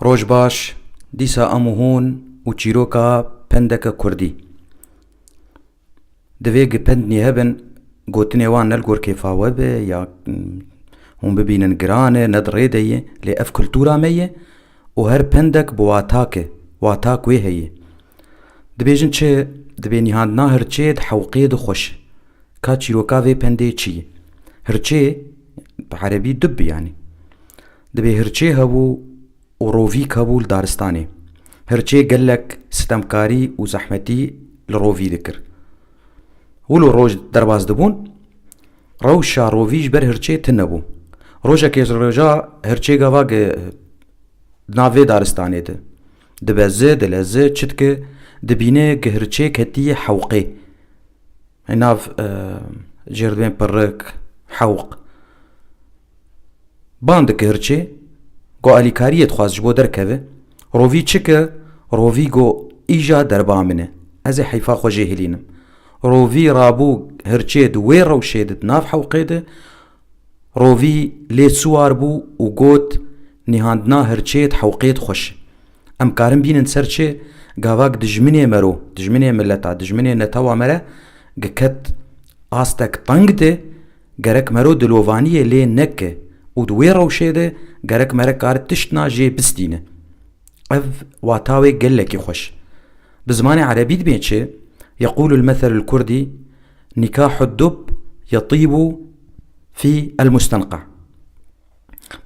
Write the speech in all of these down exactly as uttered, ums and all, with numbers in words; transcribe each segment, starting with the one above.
Roj baş, dîsa em û hûn û çîroka pendeke kurdî. Divê gi pendnî hebin, gotinê wan ne li gor kêfa we be ya, mm, hûn bibînin giran e, ne di rê de ye, lê ev kultura me ye û her pendek bi watak e, watak wê heye. Dibêjin çi? Dibê nîhandina hirçê di hewqê de xweş. Ka çîroka vê pendê çi ye? Hirçê, bi erebî dub yanî. Dibê hirçê hebû û rovîk hebû li daristanê. Hirçê gelek sitemkarî û zehmetî li rovî dikir. Wilo roj derbas dibûn, rewşa rovî ji ber hirçê tune bû. Rojekê ji roja hirçê gava gi nav vê daristanê de. Dibeze, dileze, çi dike, dibîne gi hirçê ketiye hewqê. Nav, e, jêr dibên pirik, hewq. Ban dike hirçê, go alîkariyê dixwaz ji bo derkeve. Rovî çi ke? Rovî go, îja derba min e. Ez ê heyfa xwe jê hilînim. Rovî rabû hirçê di wê rewşê de, di nav hewqê de, rovî lê siwar bû û got, nîhandina hirçê di hewqê de xweş e. Em karin bînin ser çi? Gavak dijminê mero, dijminê mileta, dijminê netewa mere, gi ket astek teng de, gerek mero dilovaniyê lê neke û di wê rewşê de gerek mere kar tiştna jê bistîne. Ev wata wê gelekî xweş. Bi zimanê erebî dibê çi? يقول المثل الكردي: نكاح الدب يطيب في المستنقع.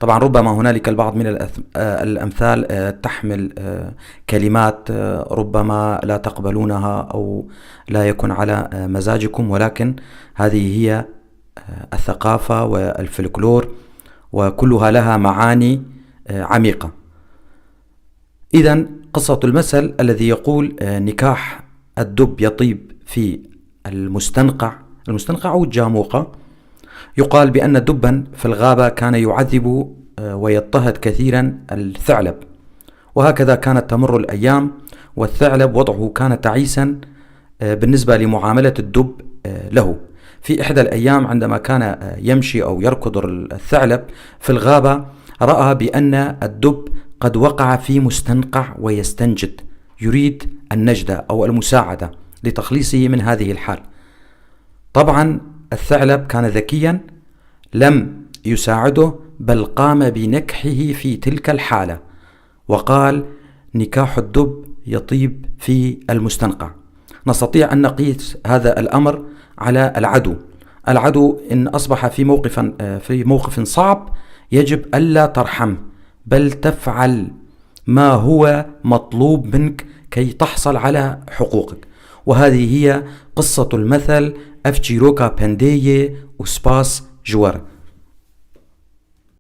طبعًا ربما هنالك البعض من الأث-، آه، الأمثال، آه، تحمل، آه، كلمات، آه، ربما لا تقبلونها أو لا يكن على، آه، مزاجكم، ولكن هذه هي، آه، الثقافة والفلكلور، وكلها لها معاني، آه، عميقة. إذن قصة المثل الذي يقول، آه، نكاح الدب يطيب في المستنقع، المستنقع أو الجاموقة، يقال بأن دبا في الغابة كان يعذب، آه، ويضطهد كثيرا الثعلب، وهكذا كانت تمر الأيام، والثعلب وضعه كان تعيسا، آه، بالنسبة لمعاملة الدب، آه، له. في إحدى الأيام عندما كان، آه، يمشي أو يركض الثعلب في الغابة، رأى بأن الدب قد وقع في مستنقع ويستنجد، يريد النجدة أو المساعدة لتخليصه من هذه الحال. طبعًا الثعلب كان ذكيا، لم يساعده، بل قام بنكحه في تلك الحالة، وقال: نكاح الدب يطيب في المستنقع. نستطيع أن نقيس هذا الأمر على العدو. العدو إن أصبح في موقفا، آه، في موقف صعب، يجب ألا ترحم، بل تفعل ما هو مطلوب منك كي تحصل على حقوقك. وهذه هي قصة المثل، ev çîroka pendê ye û spas ji we re.